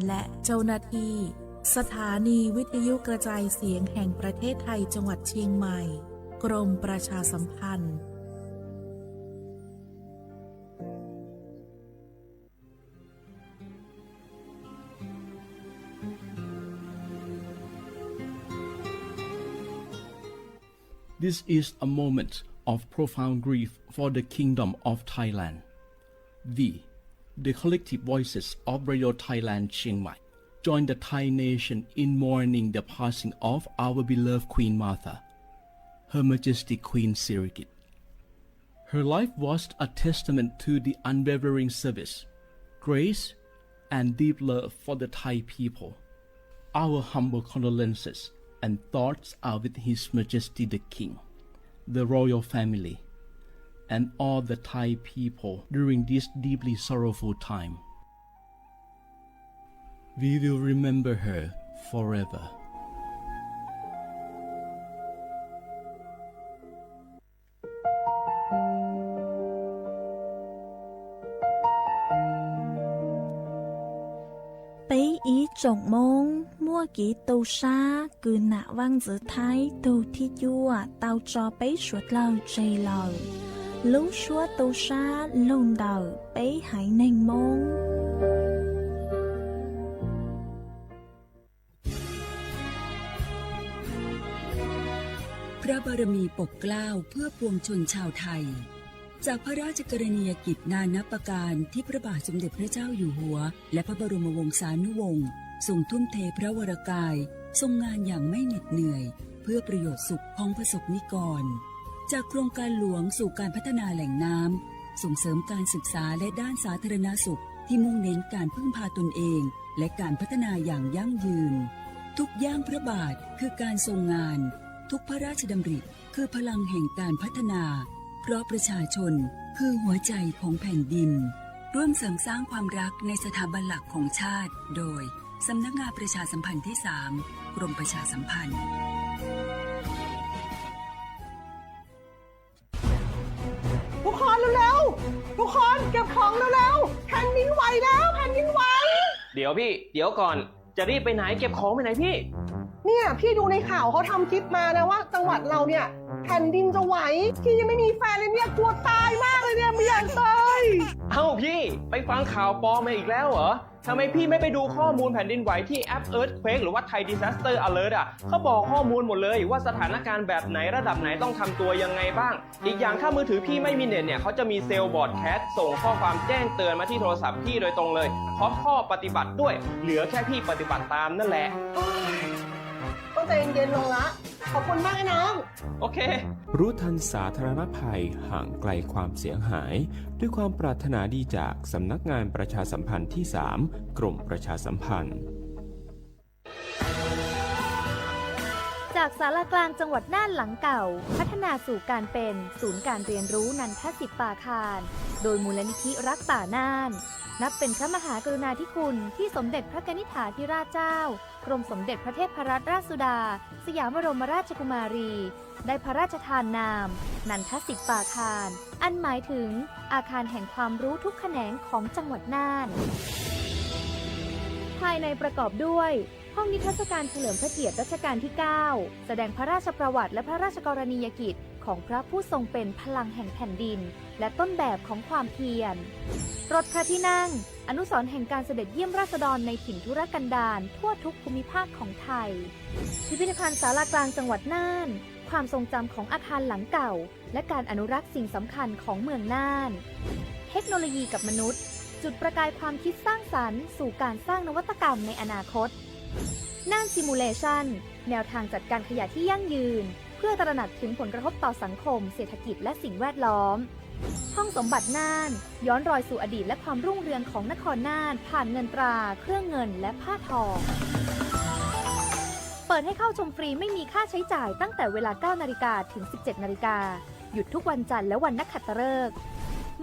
และเจ้าหน้าที่สถานีวิทยุกระจายเสียงแห่งประเทศไทยจังหวัดเชียงใหม่ กรมประชาสัมพันธ์ This is a moment of profound grief for the Kingdom of Thailand. We, the collective voices of Radio Thailand Chiang Mai, join the Thai nation in mourning the passing of our beloved Queen Mother, Her Majesty Queen Sirikit. Her life was a testament to the unwavering service, grace, and deep love for the Thai people. Our humble condolences and thoughts are with His Majesty the King, the royal family, and all the Thai people during this deeply sorrowful time. We will remember her forever. Peb ib tsoom Hmoob muaj kev tu sab kws nam Vaaj Ntxwv Thaib tug thib cuaj tau tso peb suav dlawg tseg lawm. Lub suab tu sab lug ntawm peb haiv neeg Moob. พระบารมีปกเกล้าเพื่อปวงชนชาวไทย จากพระราชกรณียกิจนานับประการที่พระบาทสมเด็จพระเจ้าอยู่หัว และพระบรมวงศานุวงศ์ทรงทุ่มเทพระวรกาย ทรงงานอย่างไม่เหน็ดเหนื่อย เพื่อประโยชน์สุขของประสบนิกร จากโครงการหลวงสู่การพัฒนาแหล่งน้ำ ส่งเสริมการศึกษาและด้านสาธารณสุข ที่มุ่งเน้นการพึ่งพาตนเอง และการพัฒนาอย่างยั่งยืน ทุกย่างพระบาทคือการทรงงาน ทุกพระราชดำริคือพลังแห่งการพัฒนา เพราะประชาชนคือหัวใจของแผ่นดิน ร่วมเสริมสร้างความรักในสถาบันหลักของชาติ โดย สำนักงานประชาสัมพันธ์ที่สาม กรมประชาสัมพันธ์ ทุกคนเร็วๆ ทุกคนเก็บของเร็วๆ แผ่นดินไหวแล้ว แผ่นดินไหว เดี๋ยวพี่ เดี๋ยวก่อน จะรีบไปไหน เก็บของไปไหนพี่ เนี่ยพี่ดูในข่าวเขาทำคลิปมานะว่าจังหวัดเราเนี่ยแผ่นดินจะไหว พี่ยังไม่มีแฟนเลยเนี่ยกลัวตายมากเลยเนี่ยไม่อยากตาย เอ้าพี่ ไปฟังข่าวปลอมมาอีกแล้วเหรอ ทำไมพี่ไม่ไปดูข้อมูลแผ่นดินไหวที่แอป Earthquake หรือว่า Thai Disaster Alert อ่ะ เขาบอกข้อมูลหมดเลยว่าสถานการณ์แบบไหนระดับไหนต้องทำตัวยังไงบ้าง อีกอย่างถ้ามือถือพี่ไม่มีเน็ตเนี่ย เขาจะมีเซลล์ broadcast ส่งข้อความแจ้งเตือนมาที่โทรศัพท์พี่โดยตรงเลย พร้อมข้อปฏิบัติด้วย เหลือแค่พี่ปฏิบัติตามนั่นแหละ ก็ใจเย็นๆ ลงละ ขอบคุณมากนะน้อง โอเค รู้ทันสาธารณภัย ห่างไกลความเสียหาย ด้วยความปรารถนาดีจากสำนักงานประชาสัมพันธ์ที่สาม กรมประชาสัมพันธ์ จากศาลากลางจังหวัดน่านหลังเก่า พัฒนาสู่การเป็นศูนย์การเรียนรู้นันทสิปปาคาร โดยมูลนิธิรักป่าน่าน นับเป็นพระมหากรุณาธิคุณที่สมเด็จพระกนิษฐาธิราชเจ้า กรมสมเด็จพระเทพรัตนราชสุดา สยามบรมราชกุมารี ได้พระราชทานนาม นันทสิปปาคาร อันหมายถึงอาคารแห่งความรู้ทุกแขนงของจังหวัดน่าน ภายในประกอบด้วย ห้องนิทรรศการเฉลิมพระเกียรติรัชกาลที่เก้า แสดงพระราชประวัติและพระราชกรณียกิจของพระผู้ทรงเป็นพลังแห่งแผ่นดิน และต้นแบบของความเพียร รถพระที่นั่ง อนุสรณ์แห่งการเสด็จเยี่ยมราษฎรในถิ่นทุรกันดารทั่วทุกภูมิภาคของไทย พิพิธภัณฑ์ศาลากลางจังหวัดน่าน ความทรงจำของอาคารหลังเก่า และการอนุรักษ์สิ่งสำคัญของเมืองน่าน เทคโนโลยีกับมนุษย์ จุดประกายความคิดสร้างสรรค์สู่การสร้างนวัตกรรมในอนาคต น่าน Simulation แนวทางจัดการขยะที่ยั่งยืน เพื่อตระหนักถึงผลกระทบต่อสังคม เศรษฐกิจ และสิ่งแวดล้อม ห้องสมบัติน่าน ย้อนรอยสู่อดีตและความรุ่งเรืองของนครน่าน ผ่านเงินตรา เครื่องเงิน และผ้าทอง เปิดให้เข้าชมฟรีไม่มีค่าใช้จ่ายตั้งแต่เวลา เก้านาฬิกา ถึง สิบเจ็ดนาฬิกา หยุดทุกวันจันทร์และวันนักขัตฤกษ์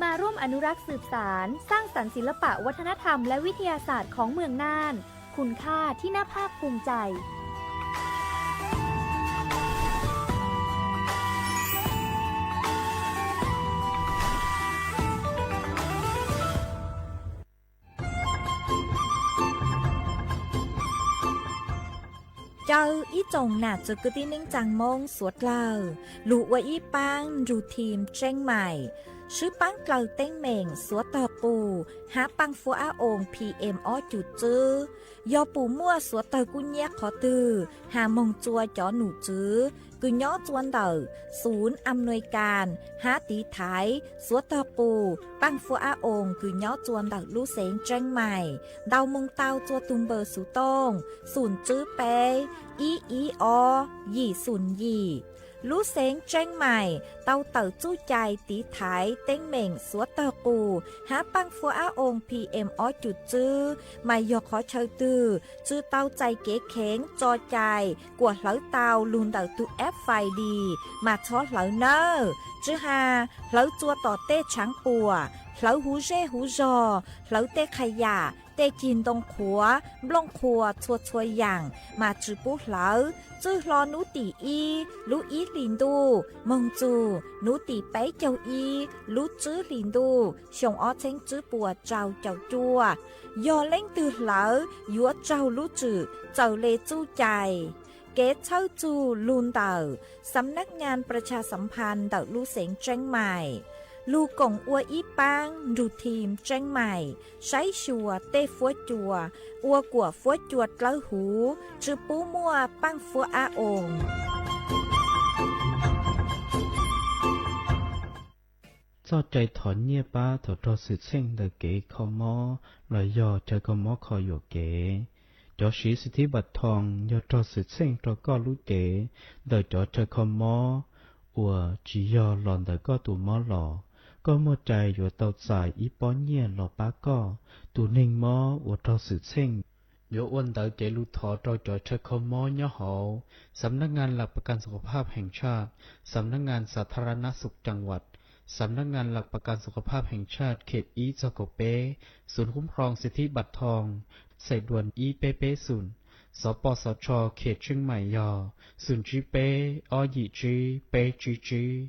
มาร่วมอนุรักษ์สืบสาน สร้างสรรค์ศิลปะวัฒนธรรมและวิทยาศาสตร์ของเมืองน่าน คุณค่าที่น่าภาคภูมิใจ Caw ib tsoom nam txwv kwv tij neej tsaa Moob suav dlawg lug ua ib paab nrug team Tseeb Maim, swb paab dlaws teeb meem suav tawg qus hab paaj fuab ab oos P M ob cum txwb. Yog pum muaj suav tawg kub nyab qhov twg has moog tsua cov num txwv kws nyob tsua ntawm xum am nuis kas hab tiv thaiv suav tawg qus paaj fuab ab oos kws nyob tsua ntawm lub xeev Tseeb Maim, ntaus moog tau tsua tug npawb xuv tooj xum tswb peb ib ib ob yim xum yim. Lub xeev Tseeb Maim tau tawm txuj cai tiv thaiv teeb meem suav tawg qus hab paaj fuab ab oos P M ob cum txwb, mas yog qhov chaw twg tsi tau txais kev kheev tso cai kuas hlawv tau lug ntawm tug F I D mas txhob hlawv nawb. Tsi has hlawv tsua tom tej tshaav puam, hlawv huv zej huv zog, hlawv tej qha yam, tej cig ntoo qhuav, nplooj qhuas txhua txhua yaam mas tsi pub hlawv. Txwj hlo nub tim ib lub ib hlis ntuj moog txug nub tim peb caug ib lub tswb hlis ntuj xyoo ob txheeb tswb puas rau caum cuaj. Yog leej twg hlawv yuav raug lub tswm txawm le txuj cai. Kev txhawj txug lug ntawm Xam Nab Nyaas Pras Tshas Xam Phas ntawm lub xeev Tseeb Maim lug koom ua ib paab nrug team Tseeb Maim saib xyuas tej fuab cua, ua kuas fuab cua dlawb huv, tsi pub muaj paaj fuab ab oos. Txoj cai thov nyiaj pab thaum raug xwm txheej ntawm kev kho mob los yog chaw kho mob kho yuam kev. Cov siv xim thib npam thoo yog raug xwm txheej rau koj lub cev ntawm cov chaw kho mob uas tsis yog los ntawm koj tus mob los. Koj muaj cai yuav tau txais ib pob nyiaj los pab koj tus neeg mob uas raug xwm txheej. Yuav ua ntawv cev lus thov rau cov chaw kho mob nyob hauv Xam Nab Nyaas Laj Pab Kas Xu Kha Phaj Heev Tshaj, Xam Nab Nyaas Sa Tha Ra Na Xuk Caa Vaj, Xam Nab Nyaas Laj Pab Kas Xu Kha Phaj Heev Tshaj khiv ib txog kaum peb, xum kub roo xim thib npam thoo, xais duas ib peb peb xum, xov pos xov tsho khiv Tseeb Maim yog xum tsib peb ob yim tsib peb tsib tsib.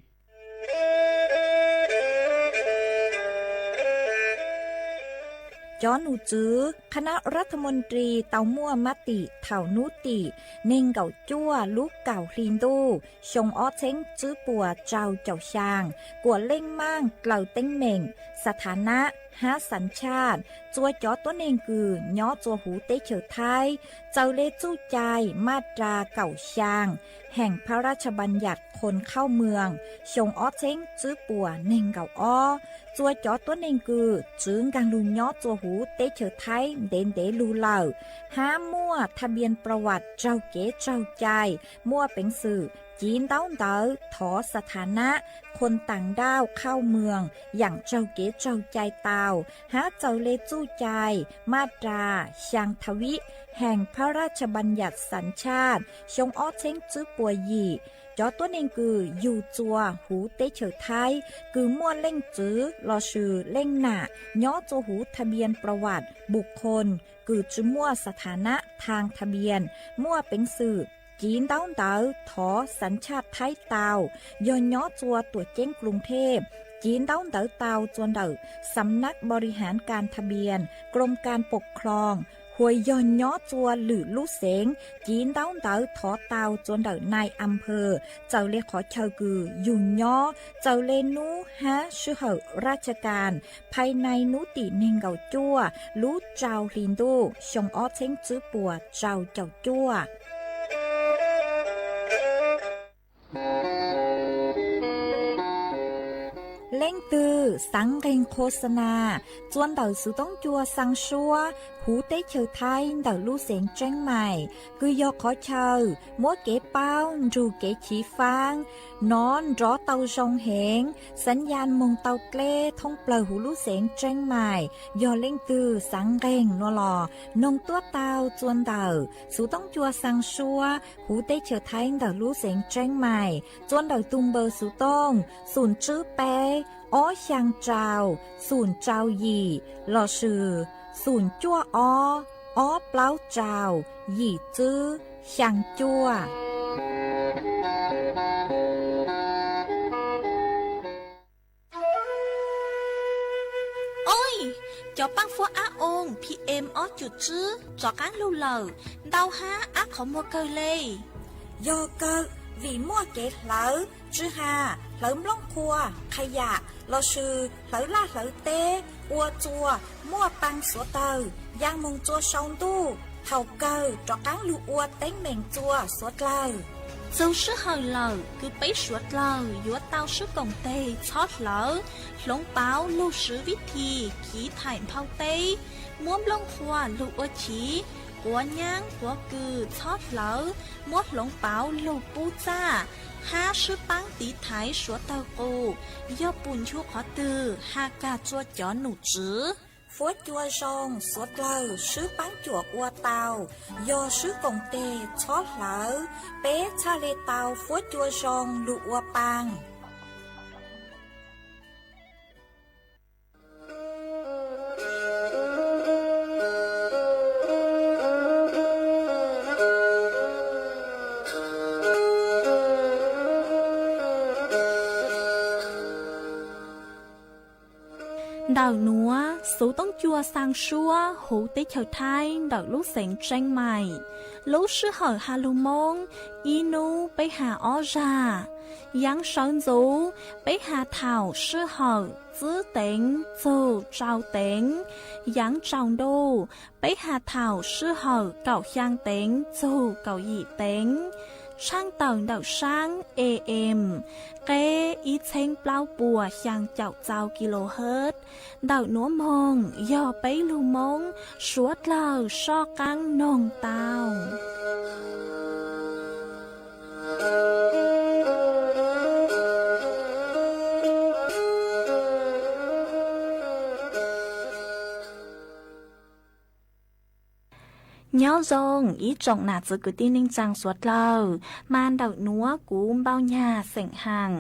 Cov num txwv khab nab rab tha moos ris tau muaj mab tim thaum nub tim neeg nkaum cuaj lub kaum hli ntuj xyoo ob txheeb tswb puas rau caum xyaa kuas leej maaj dlaws teeb meem, xa tha nab hab xav tshaj tsua cov tuab neeg kws nyob tsua huv teb chaws Thaib txawm le txuj cai maj ras kaum xyaa Heem Phab Raj Tshab Npam Yam Khoos Khauj Mws xyoo ob txheeb tswb puas neeg nkaum ob. Tsua cov tuab neeg kws tsi nkaag lug nyob tsua huv teb chaws Thaib ntev ntev lug lawm hab muaj tha npias pra vam raug kev tsaug cai, muaj peev xwm civ ntaub ntawv thov xa tha nab, khoos taam nrauj khauj mws yaam raug kev tsaug cai tau, hab txawm le txuj cai maj ras xyaa tha vib Heem Phab Raj Tshab Npam Yam Xav Tshaj xyoo ob txheeb tswb puas yim. Cov tuab neeg kws yug tsua huv teb chaws Thaib kws muaj leej txwv lossis leej nam nyob tsua huv tha npias pra vam npum khoos kws tsi muaj xa tha nab thaag tha npias, muaj peev xwm civ ntaub ntawv thov xav tshaj Thaib tau. Yog nyob tsua tuam ceeb Kloos Thej, civ ntaub ntawv tau tsua ntawm Xam Nab Npo Ri Haav Kas Tha Npias, Kloos Kas Pom Khloos, hos yog nyob tsua lwm lub xeev, civ ntaub ntawv thov tau tsua ntawm Nai Am Phas, txawm le qhov chaw kws yug nyob, txawm le nub hab sij hawm raj tshaj kas, phais nai nub tim neeg nkaum cuaj lub rau hli ntuj xyoo ob txheeb tswb puas rau caum cuaj. Leej twg xaav nqeeg qhua xa nas tsua ntawm xuv toob cua xaa suab huv teb chaws Thaib ntawm lub xeev Tseeb Maim, kws yog qhov chaw muab kev paub nrug kev chiv faab, nov nrov tau zoo heev, xaav yaj moog tau dleb thoob plawg huv lub xeev Tseeb Maim. Yog leej twg xaav nqeeg nuav los noog tuab tau tsua ntawm xuv toob cua xaa suab huv teb chaws Thaib ntawm lub xeev Tseeb Maim, tsua ntawm tug npawb xuv tooj xum tswb peb ob xyaa rau xum rau yim lossis xum cuaj ob ob plaub rau yim tswb xyaa cuaj. Cov paab fuab ab oo P M ob cum tswb rov qaab lug lawm, ntau hab ab qhov muag kawg le. Yog kawg, vim muaj kev hlawv, tsw has, hlawv nplooj qhuav, qha yam, lossis hlawv laj hlawv teb, ua txuas, muaj paa suav dlawg, yaa moog txua sau ntuj, thaum kawg rov qaab lug ua teeb meem txua suav dlawg. Txug sij hawm lawm kws peb suav dlawg yuav tau sib koom teg txhob hlawv, hloov pauv lug swv vib thim khiv thaim nphau teb, muab nplooj qhuav lug ua chiv, quav nyaab quav kws txhob hlawv, muab hloov pauv lug pub txaj, hab sib paab tiv thaiv suav dlawg qus, yog pum nchu qhov twg has kag rua cov num tswv. Fuab cua zoo suav dlawg sib paab cuam ua tau, yog sib koom teg txhob hlawv, peb txhaj le tau fuab cua zoo lug ua paa. Ntawm nuav, xuv toob cua xaa suab huv teb chaws Thaib ntawm lub xeev Tseeb Mais. Lub sij hawm has lug Moob, ib nub peb has ob zag. Yaav sawv ntxuv, peb has thaum sij hawm tsib teev txug rau teev. Yaav tsaus ntuj, peb has thaum sij hawm kaum xyaa teev txug kaum yim teev. Tshaaj tawm ntawm saab A M, qeb ib txheeb plaub puas xyaa caum txau kilohertz. Ntawm nuav moog yog peb lug Moob suav dlawg soj qaab noog tau. Nyob zoo ib tsoom nam txiv kwv tij neej tsaa suav dlawg, mas ntawm nuav kuv Npauj Nyag xeem Haam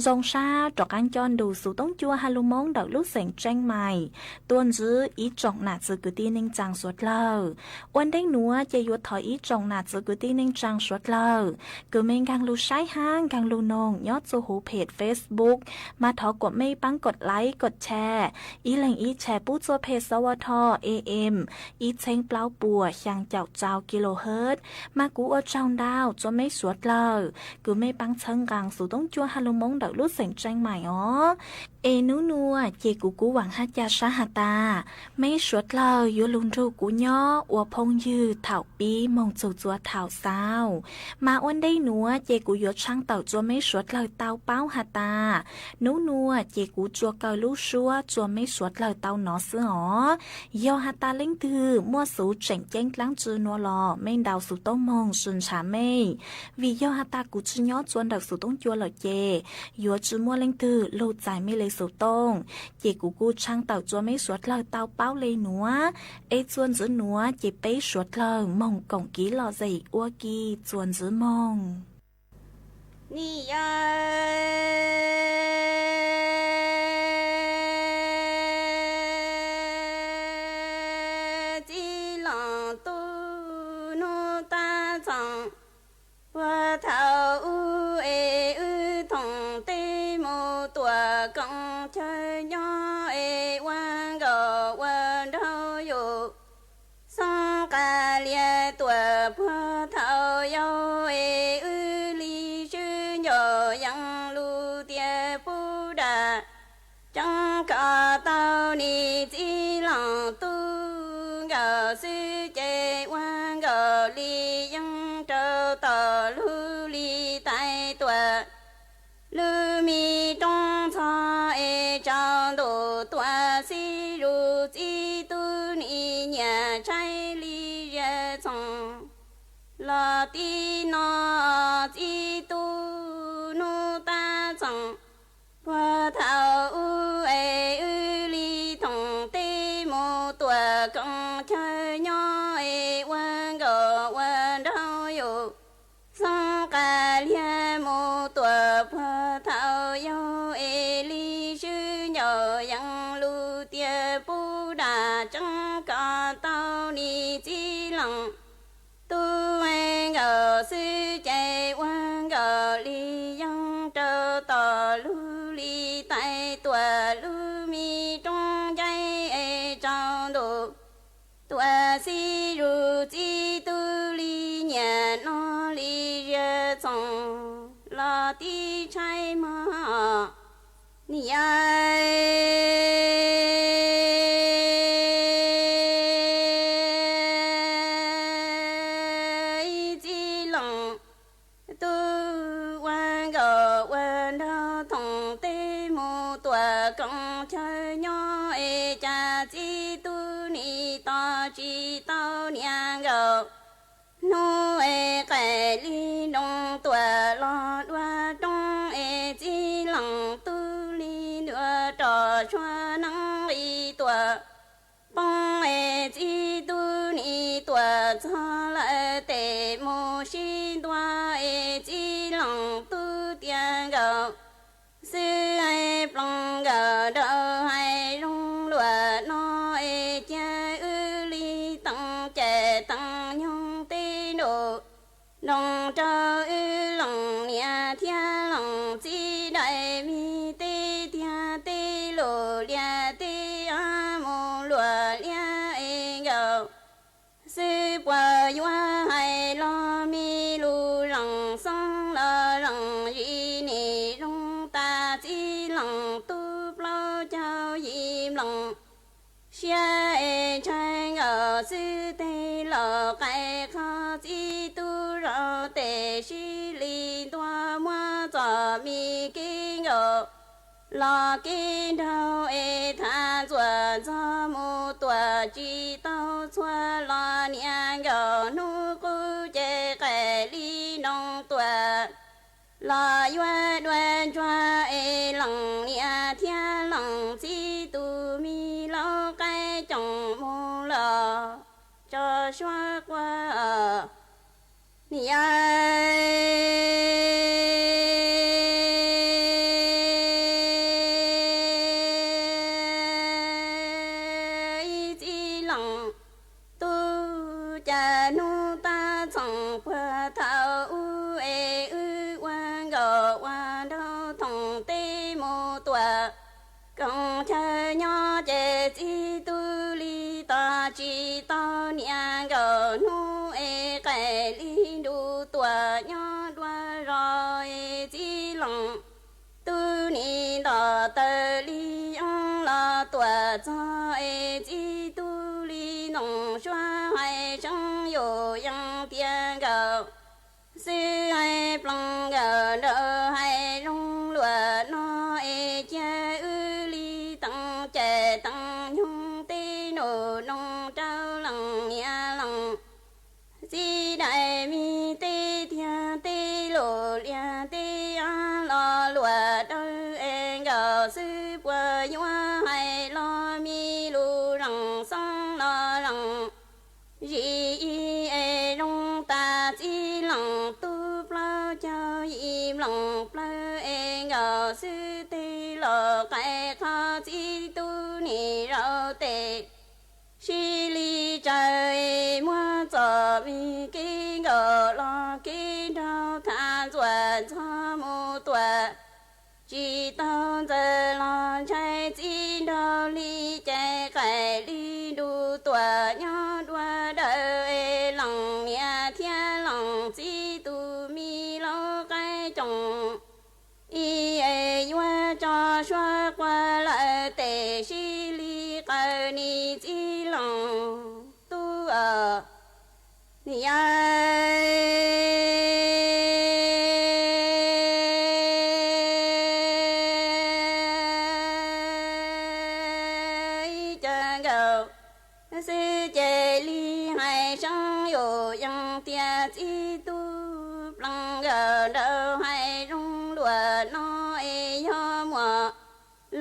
zoo sab rov qaab coj ntu xuv toob cua has lug Moob ntawm lub xeev Tseeb Mais tuaj ntsib ib tsoom nam txiv kwv tij neej tsaa suav dlawg. Ua ntej nuav ces yuav thov ib tsoom nam txiv kwv tij neej tsaa suav dlawg kws mej nkaag lug saib hab nkaag lug noog nyob txug huv phem Facebook, mas thov kuas mej paab kod like kod share, ib leeg ib share pub txug peg xov ua tho A M ib txheeb plaub puas xyaa caum txau kilohertz. Mas kuv ua tsaug ntau txug mej suav dlawg kws mej paab txhawb nqaa xuv toob cua has lug Moob ntawm lub xeev Tseeb Mais os. Es nub nuav ces kuv kuj vaam hab ca sab has tas mej suav dlawg yuav lug nrug kuv nyob ua phooj ywg thaum pib moog txug txua thaum xaus. Mas ua ntej nuav ces kuv yuav tshaaj tawm txug mej suav dlawg tau paub has tas nub nuav ces kuv tsuas kaw lub suab txug mej suav dlawg tau nov xwb os. Yog has tas leej twg muaj xuv tseem ceeb dlaab tsi nuav los mej ntaus xuv tooj moog sw ntshaw mej, vim yog has tas kuv tsi nyob txua ntawm xuv toob cua lawm ces yuav tsi muaj leej twg lug txais mej le xuv tooj. Ces kuv kuj tshaaj tawm txug mej suav dlawg tau paub le nuav, es txuas ntxiv nuav ces peb suav dlawg moog koom kiv lom zem ua ke txuas ntxiv moog. Nim yog txiv laam tub nub taab txoom, puag thaum ub es wb thoom teb mus tuam koom chaw nyob es ua nkaus ua nraug yus xoob qas lias tuam. Puag thaum yau es wb li swb ncaus yees lug tias pub dam tseeb kom tau nim txiv laam tub nkaus xwb ces ua nkaus li yeej rau tom lub li tais tuam. Lub me roob ntxhov es tsaus ntuj tuam xib zus txiv tub nim nyiam tshaib li ziag txhoom. Los tib no txiv tub nub taab txoom, puag thaum ub es wb li thoom teb mus tuam koom chaw nyob es ua nkaus ua nraug yus xoob qas liag mus tuam. Puag thaum yau es li swb ncaus yees lug tias pub dam tseeb kom tau nim txiv laam tub nkaus xwb ces ua nkaus li yeej rau tom lub li tais tuam. Lub me roob ncaib es tsaus txoos los tib tshaib mog. Niam yau txiv leej tub ua nkauj ua nraug thoom tej mus tuam koom chaw nyob es cas txiv tub nim tos tsis tau niam nkauj. Hnub es qaim li nroos tuam los dua roob es txiv leej tub li dua rov sua neeb li tuam poob es txiv tub nim tuam txog lawm tes mus sib ntua es txiv leej tub tias nkauj xwb es ploos nkawd rau hais zoo luag no es cia wb li teem cais teem nyoog tej nraum nroos rau wb leej niam thiab leej txiv daim me tej tiag tej lus lias tej mus luag liab es nkauj xwb puas yuav hais los me lus leej xeeb los leej zis nim zoo tas txiv leej tub plaub caug yim nploos siab es ntshai nkauj xwb tej los qai qhov txiv tub zov tes sib li ntua muab txom me kev nkauj los kev nraug es thav ntxuam ntxog mus tuam tsis tau txhua los niam nkauj hnub qub ces qaim li nroos tuam los yuav dua ntsuag es leej niam thiab leej txiv tus me laub qaib coom mus los tso suab quaj. Niam yau txiv leej tub, cas hnub tab txhoos puag thaum ub es wb ua nkauj ua nraug thoom tej mus tuam koom chaw nyob ces txiv tub li tos tsis tau niam nkauj hnub es qaim li nruv tuam nyob dua zos es txiv leej tub nim ntom taws li yeeb los tuam txog es txiv tub li ntxoov suab hais seeb yus yees tias nkauj xwb hais ploos nkawd nraug hais zoo luag no es cia wb li teem cais teem nyoog tej nraum nroos rau leej niam leej txiv daim me tej tiag tej lus lias tej los luag dawb es nkauj xwb puas yuav hais los me lus leej xeeb los leej zis es zoo tas txiv leej tub plaub caug yim nploos plawv es nkauj xwb tej los qai qhov txiv tub nim zaum tes sib li tsaws es muab txom me kev nkauj los kev nraug thav ntxuam ntxog mus tuam tsis tau ntxaws los ntshai txiv nraug li ces qaim li nruv tuam nyob dua dawm es leej niam thiab leej txiv tus me laub qaib coom ib es yuav tso suab quaj lawm tes sib li qaws nim txiv leej tub niam yau ib ca nkauj xwb ces li hais seeb yus yees tias txiv tub ploos nkawd nraug hais zoo luag no es yog muaj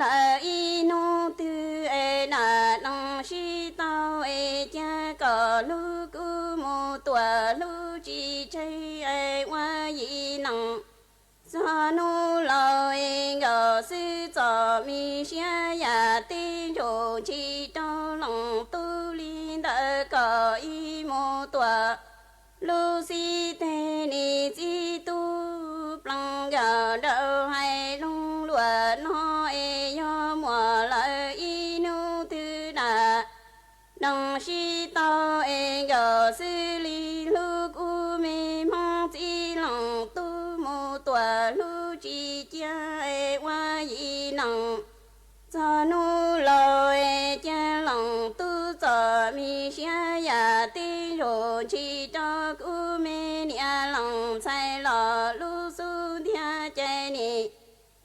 lawm ib hnub twg es dam nees sib tau es cia kom hlub kuv mus tuam hlub tsis tseg es ua yim neeg txog hnub laus es nkauj xwb txom me siab yam tej ntsuj ntshis rau leej tub li ntawd kom ib mus tuam lub xib teg nim txiv tub ploos nkawd nraug hais zoo luag no es yog muaj lawm ib hnub twg dam nees sib tau es nkauj xwb li hlub kuv me hmoob txiv leej tub Txog hnub laus cia loos tub txom mi siab yam tib zaug ntshis rau kuv me niam loos ntxhais los lub xub ntiag cai nim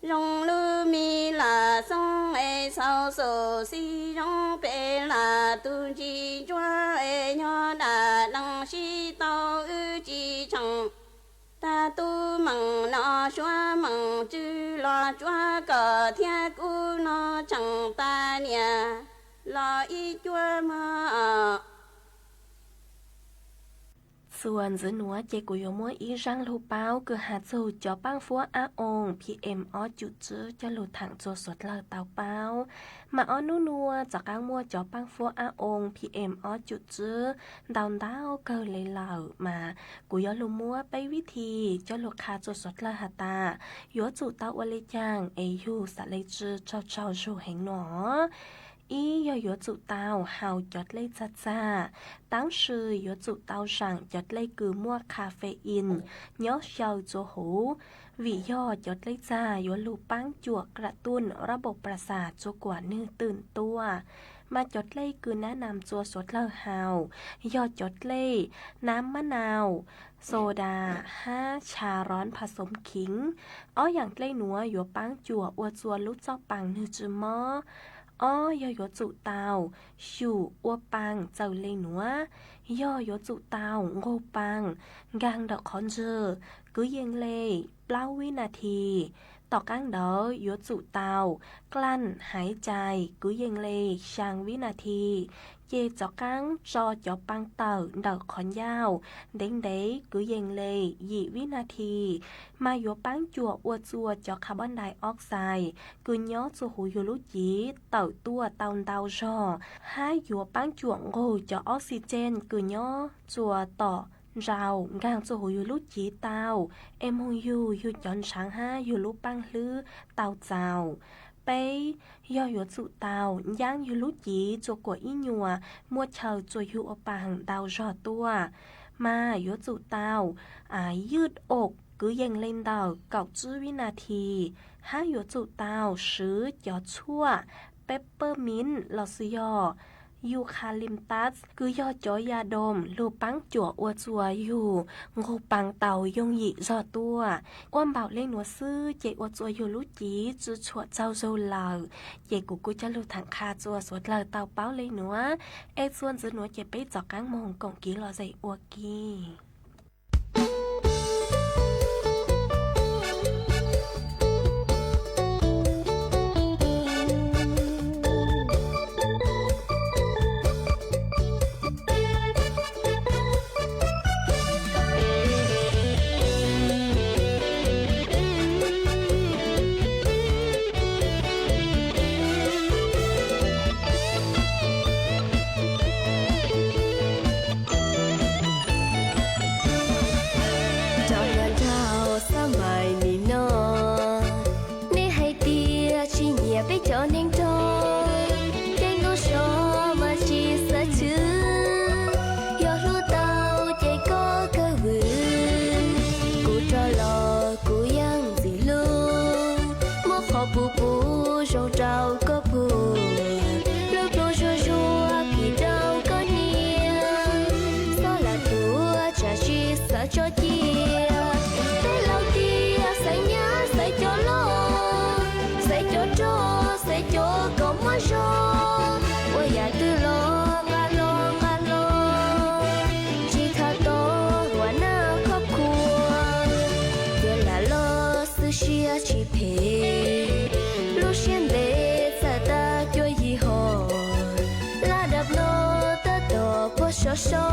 zoo lub me lam xoob es xaus xum xib zoo pem lam tus ntsis ntsuab es nyob dam nees sib tau wb tsis tsheej tag tub meem no suab meem tswv los tsuab kom thiab kuv no tseem tas niam los ib cuab mog. Txuas ntxiv nuav ces kuv yuav muab ib zaaj lug paub kws has txug cov paab fuab ab oo PM ob cum tswb coj lug thaam rua suav dlawg tau paub. Mas ob nub nuav rov qaab muaj cov paab fuab ab oo PM ob cum tswb ntau ntau kawg le lawm, mas kuv yuav lug muab peb vib thi coj lug qha rua suav dlawg has tas yuav tsum tau ua le caag es yug xav le tsw raug tsaug zug heev no. Ib yog yuav tsum tau haus cov dlej txag txag, tab sis yuav tsum tau zaam cov dlej kws muaj caffeine nyob xyaw rua huv, vim yog cov dlej txag yuav lug paab cuam kra tuj rab npaum pras xas rua kuas nwg twm tuaj. Mas cov dlej kws nab nam rua suav dlawg haus yog cov dlej nab mab nau, soda hab cha rov pha xoom khiv. Ob yaam dlej nuav yuav paab cuam ua rua lub txoj paa nwg tsw mob. Ob yog yuav tsum tau xyum ua paa txawm le nuav, yog yuav tsum tau nqug paa nkaag ntawm qhov ntswg kwv yees le plaub vib nas this. Tom qaab ntawd yuav tsum tau klaj haiv cai kwv yees le xyaa vib nas this, ces rov qaab tso cov paa tawm ntawm qhov ncauj ntev ntev kwv yees le yim vib nas this, mas yuav paab cuam ua rua cov carbon dioxide kws nyob rua huv yug lub civ tawm tuaj tau ntau zog, hab yuav paab cuam nqug cov oxygen kws nyob rua tom ntsau nkaag rua huv yug lub civ tau, es moog yug yug cov ntshaav hab yug lub paab hlwb tau txaus. Peb yog yuav tsum tau ncaab yug lub civ rua kuas ib nyuas muaj chaw rua yug ua paa ntau zog tuaj, mas yuav tsum tau ywj om kwv yees le ntawm kaum tsib vib nas this, hab yuav tsum tau swv cov tshuaj peppermint lossis yog eucalyptus kws yog cov ya doom lug paab cuam ua rua yug nqug paa tau yooj yim zog tuaj. Ua npaum le nuav xwb ces ua rua yug lub civ tsw tshuam tsaug zug lawm. Ces kuv kuj coj lug thaam qha rua suav dlawg tau paub le nuav, es txuas ntxiv nuav ces peb rov qaab moog koom kev lom zem ua ke. Rau nrau xab mais nim no, nej hais tias tsis nyiam peb cov neeg nrog, ces ntuj so mas tsis xav chwv, yog hlub tau ces koj kawg vwm. Kuv rov los kuv yeej ntxim hlub, muab qhov puv puv zoo rau koj pum, lub pluj zuag zuag phim rau koj nyiam, xob lam tuaj tsam tsis xav tso cia. Peb laus tias xaiv nyab xaiv cov loj, xaiv cov rog xaiv cov kom muaj zog, ua yam twg los nqa los nqa los, tsis tham tau ua naj khoj khuav, cia lam los xwb siab tsis phem, lub siab ntev txawm tag cuag yim hom, laj dab no tab tom puag sov so,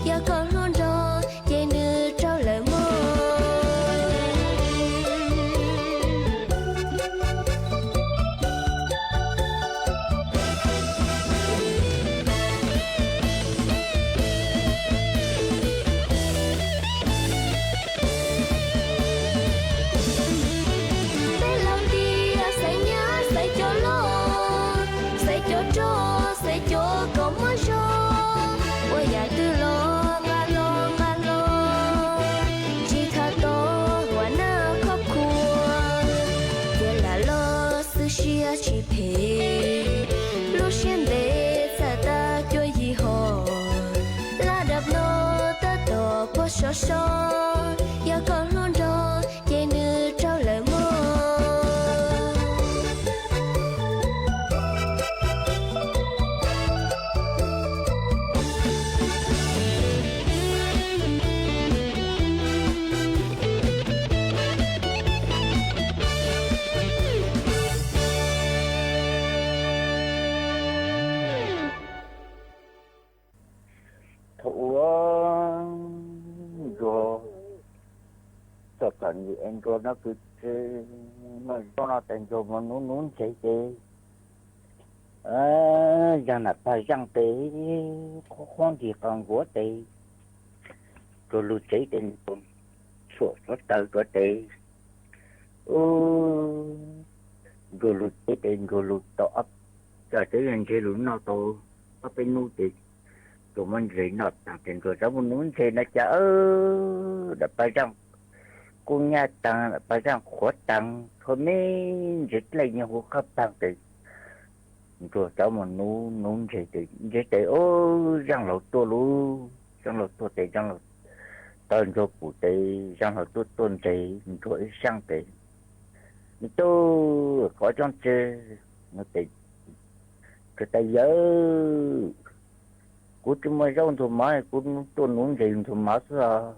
yog koj hlub nrog ces nws raug lawm mog. Peb laus tias xaiv nyab xaiv cov loj, xaiv cov rog xaiv cov kom muaj zog, ua yam Sov sov, yog koj hlob nrog ces nws raug lawm mog. Thaum ub Ntsuag txom txom nyem es Ntsuag noj kwv tsis muaj zaub no ces Ntsuag mus nuv nuv ntses ces zag nam pag zaaj tes qhuab qhuab nrig qos nkuav tes, Ntsuag lug tsev tes Ntsuag xuam xuav taws rua tes, Ntsuag lug tsev tes Ntsuag lug tau ob, tsev yog ntses lug noj tau ob peb nub ces Ntsuag muab ntses noj taag tes Ntsuag rov mus nuv ntses na cas nam pag zaaj kub nyab taag, nam pag zaaj qhuav taag, txhua me ntses dlej nyuag hu qab paag tes Ntsuag rov mus nuv nuv ntses tes, ntses tes ub zaaj laug tuaj lauj, zaaj laug tuaj tes zaaj laug, tau Ntsuag pum tes zaaj laug tuaj tuaj ntses Ntsuag ib zaaj tes, me tub, qhov tsob tsi, Ntsuag tas yawg, kuv tsi muaj zaub Ntsuag mov, kuv tuaj nuv ntses Ntsuag mov xwb os.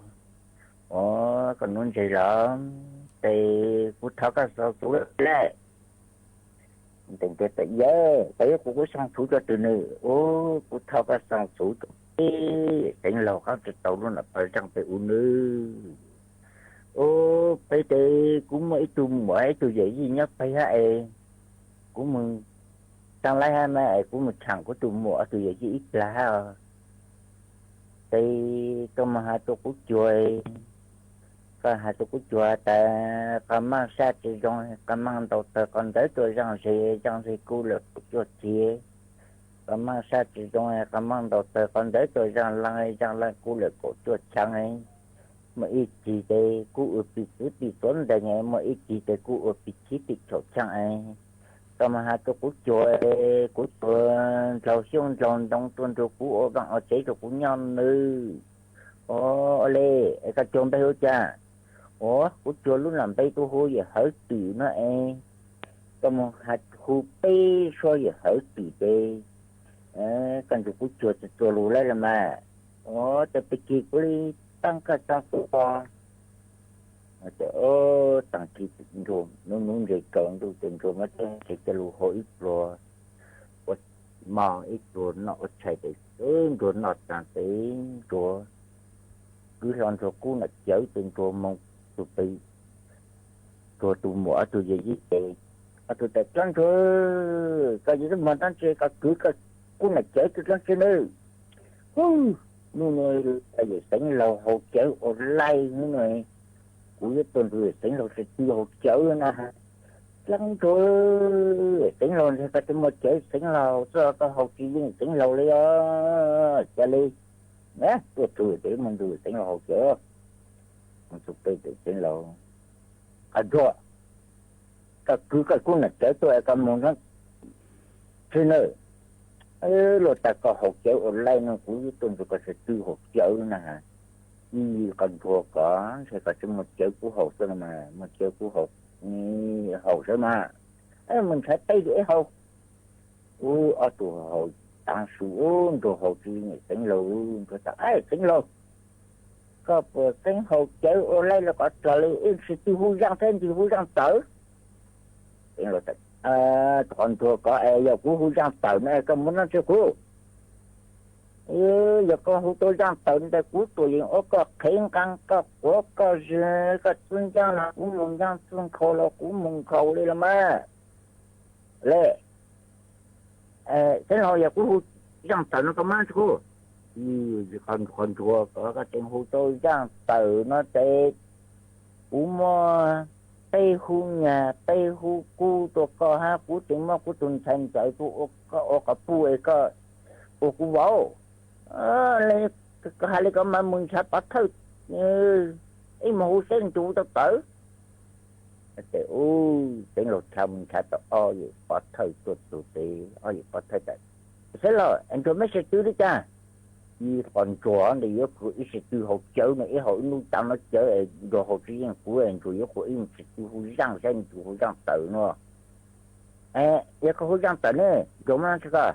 Ua koj nuv ntses los tes kuv thov koj xaa xuv lawm. Ntsuag tas yawg, koj yuav kuv kuv xaa xuv rua twg nws? Ua kuv thov koj xaa xuv rua peb Xeev Laug qaab tsi tau lub nam pag zaaj peb ub nws. Ua peb tes kuv muaj ib tug muam ib tug yawm yij nyob pem hab es kuv mus taag laib hab mas es kuv mus tshaam kuv tug muam ob tug yawm yij ib plag hab os. Tes koj moog has rua kuv cuag, koj has rua kuv cuag tas qhov maaj sab tsi zoo, qhov maaj ntaus tawg qhov ntawd tuaj zaaj ze, zaaj ze kuj lawm kaum cuaj txhiab. Qhov maaj sab tsi zoo, qhov maaj ntaus tawg qhov ntawd tuaj zaaj laa, zaaj laa kuj lawm kaum cuaj txhiab. Muaj ib cig tes kuj ua pim txwv pim tuav ntees, muaj ib cig tes kuj ua pim tsib pim caum txhiab es. Koj moog has rua kuv cuag, kuv cuag ndlaug xyoob ndlaug ntoo tuaj nrug kuv ua vaaj ua tsev rua kuv nyob nawb. Ua le, es koj cuag npe hu cas? Ua kuv cuag lub nam npe kuv hu yawm Hawv Twm no es. Koj moog has hu peb suab yawm Hawv Twm tes koj nrug kuv cuag txhua txhua lug lawm los mas. Ua tes pig kig kuv le taab koj tso kuv pog. Taag kig Ntsuag nuv nuv ntses tsaus ntuj tes Ntsuag muab teb tsev coj lug hau ib pluag, ua mov ib pluag noj ua tshais tes Ntsuag noj taag tes Ntsuag kwv hlo Ntsuag kub nam cawv tes Ntsuag moog tug pem Ntsuag tug muam ob tug yawm yij tes, ob tug tas, Dlaab Ntsuag, koj yuav muag dlaab tsi koj kwv koj kub nam cawv tug dlaab tsi nawb? Hu, nub nua yawm Xeev Laug haus cawv ua laij nub nua, kuv yuav tuaj nrug yawm Xeev Laug sib tw haus cawv na. Dlaab Ntsuag, Xeev Laug ntshe koj tsi muaj cawv Xeev Laug xwb koj haus tsi yeej Xeev Laug li os. Ca le, tuaj txug tes muaj nrug Xeev Laug haus cawv. Ntsuag teb tes Xeev Laug, Qhov Ntsuag, koj kwv koj kub nam cawv tuaj es koj moog dlaab tsi na? Luag tas koj haus cawv ua laij no kuv yuav tuaj nrug koj sib tw haus cawv na. Ib Qhov Ntsuag, koj ntshe koj tsi muaj cawv kub haus xwb no mas, muaj cawv kub haus, haus sawv mas. Moog nrhav teb ib haus. Ub, ob tug haus taav su, Ntsuag haus tsi yeej Xeev Laug. Ntsuag tas, Xeev Laug, koj puas xeeb haus cawv ua laij los kov dlog li, ib sib tw hu zaaj thiab ntsis hu zaaj tawm. Xeev Laug tas, Qhov Ntsuag, koj es yog kuv hu zaaj tawm no koj muab dlaab tsi kuv? Yog koj hu tau zaaj tawm ntawd kuv tuam yeem ua koj qhev nqaa, koj quav koj zig, koj txwb ncaab los kuv moog ncaab, txwb nkhaus los kuv moog nkhaus li los mas. Le, Xeev Laug, yog kuv hu zaaj tawm no koj muab dlaab tsi kuv? Qhov Ntsuag, koj tseem hu tau zaaj tawm no tes kuv muaj peb hub nyag peb hub kub rua koj hab kuv tseem muab kuv tug ntxhais ntxawm kuv ua qhov puj es koj ua kuv vauv. Le, koj has le koj mas moog nrhav pov thawj, ib moog hu seb Ntsuag tau tawm. Tes ub, Xeev Laug txhad moog nrhav tau ob yawm pov thawj tuaj txug tes ob yawm pov thawj tas, Xeev Laug, es Ntsuag meb sib tw li cas? ib qho ntsuag ntawd yuav qhuas ib sim twg haus cawv no, ib haus ib hnub tav no cawv es ntsuag haus tsis yeej kuv es ntsuag yuav qhuas ib sim twg hu zaaj saib ntsuag hu zaaj tawm no. Yog koj hu zaaj tawm ne, ntsuag muab no tsis koj.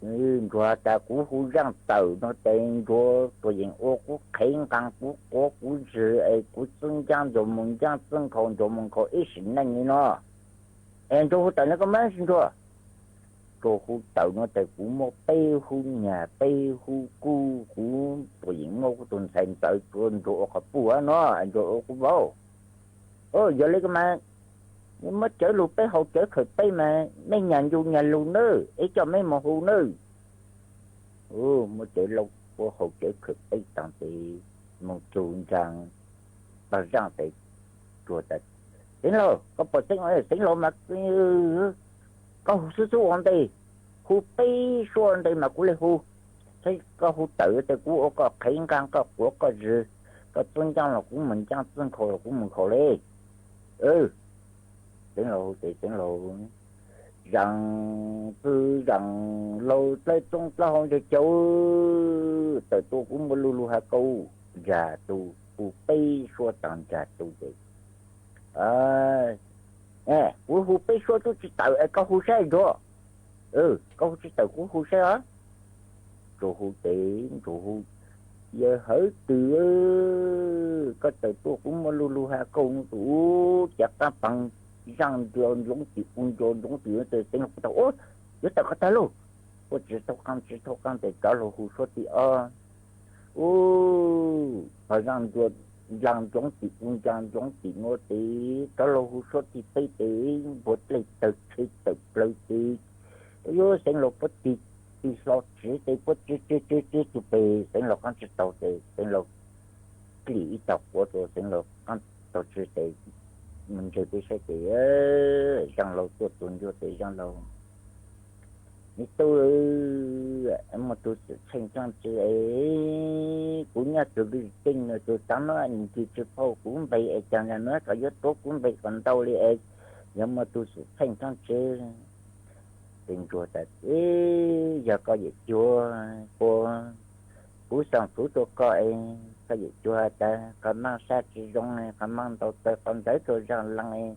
Ntsuag tas kuv hu zaaj tawm no ces ntsuag tuam yeem ua kuv qhev nqaa kuv quav kuv zwg es kuv txwb ncaab ntsuag mus ncaab, txwb nkhaus ntsuag mus nkhaus ib sim neej li no. Es ntsuag hu tawm no koj muab tsis ntsuag. Ntsuag hu tawm no ces kuv muab peb hub nyag peb hub kub, kuv tuam yeem muab kuv tus ntxhais ntxawv rua ntsuag ua qhov puj no, ntsuag ua kuv vauv. Yog li ko mas muab cawv lug peb haus cawv khawm peb mas mej nyag ncu nyag lug nawb, ib coj mej mus hu nawb. Muab cawv lug peb haus cawv khawm peb taag tes mus txug nraag pag zaaj tes ntsuag tas, Xeev Laus, koj pom Xeev Laus, Xeev Laus mas koj hu xub xub ua ntej, hu peb suab ua ntej mas kuv le hu. Saib koj hu tawm tes kuv ua koj qhev nqaa koj quav koj zwg, koj txwb ncaab los kuv mus ncaab, txwb nkhaus los kuv mus nkhaus li. Xeev Laus hu ces Xeev Laus zaam txwv zaam laug dlawb txoob dlawb hau ntseg cau, tawm tuaj kuv muab lug lug has kauj, nraag tug hu peb suab taag nraag tug tes, kuv hu peb suab tub tsis tawm es koj hu saib ntsuag. Koj hu tsis tawm kuv hu saib os. Ntsuag hu ces ntsuag hu, yawg hawv twg, koj tawm tuaj kuv muab lug lug has kauj no tus ub cav qaab paag zaaj ntsuag ntsoov tim u ntsuag ntsoov tim u tes Xeev Laus tau, yuav tawm qhov tag lauj. Ua tsis tau qaab tsis tau qaab tes rov lug hu suab tim ob. Ub, pag zaaj ntsuag nplaag ntsoov tim u nplaag ntsoov tim nuav tes rov lug hu suab tim peb tes npua dlej tawg tsheb tawm plawg tes, yuav Xeev Laus puab tig, tig hlo tsiv tes puab tsiv tsiv tsiv tsiv tug pes Xeev Laus qaab tsi tau tes Xeev Laus klim ib tag quav rua Xeev Laus qaab tau tsi tes mus ntseg peb saib tes Zaaj Laug tuaj txug ntsuag tes Zaaj Laug, me tub, muaj tug xwm txheej tsaaj tsi es kuv nyob tug lwj ceej no tug tav no nws ntws tsi phauj kuv npe es caag na, nws kom yuav tuav kuv npe kom ntau li es yog muaj tug xwm txheej tsaaj tsi. Tes ntsuag tas, yog koj yawm cuag, kuv xaam fuv rua koj es koj yawm cuag has tas qhov maaj sab tsi zoo, qhov maaj ntau tawv qhov ntawv rua Zaaj Laug,